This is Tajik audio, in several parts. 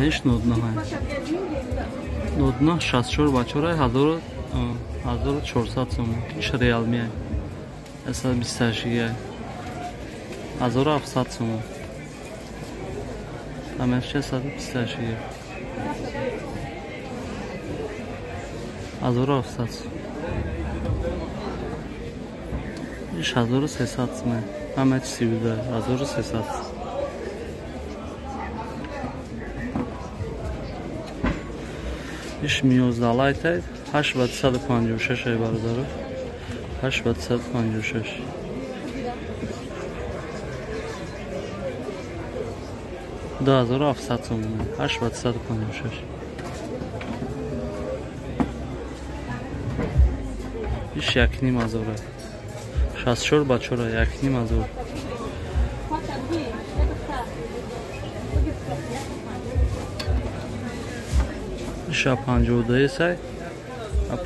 Иш 09. 09 64 ба 4 1400 сомон. Иш Realme. 128 гиг. 1700 сомон. Памятьш 128 гиг. 1700. Иш 1300 сомон. Память 32 1300. Иш Mi 11 Lite 8 ба 256 ай бародаро. 8 ба 256. 2700 сомон. 8 ба 256. Иш 1500. 64 ба 4 1500. Иш 52 сай.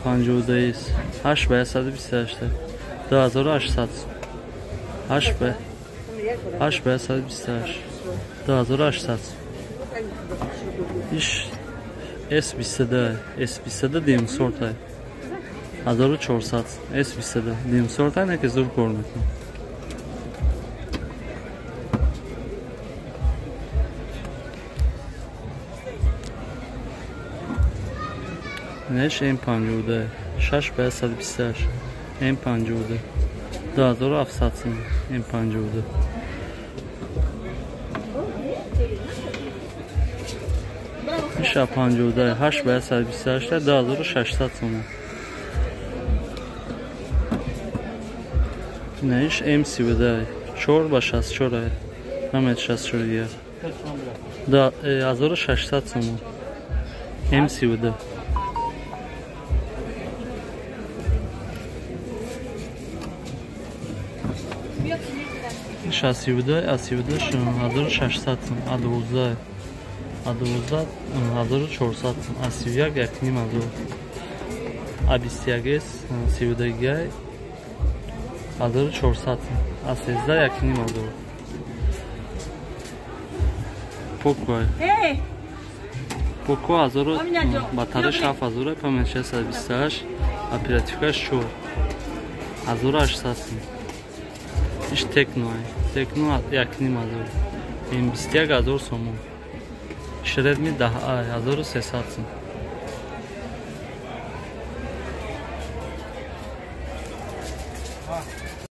52 8 ба 128. 2800. 8 ба 128. 2800. Иш S22 S22 димсортай. 1400 S22 димсортай не ки зур кор мекунад. Неш M52 6 ба 128 M52 2700 M52. Иш 52 8 ба 128 2600 сомон. Неш M32 4 ба 64 память 64 гиг. 1600 сомон. M32. Иш A32 A32 1600 сом. A12 A12 1400 сом. A31 1500. A21 S 32 гиг 1400 сом. A13 1500. Poco. Poco 1000 батареяш 7000 память 628 оперативкаш 4 1800 сом. Иш Tecno. Tecno 1500. M21 1000 сомон. Иш Redmi 10A 1300 сом.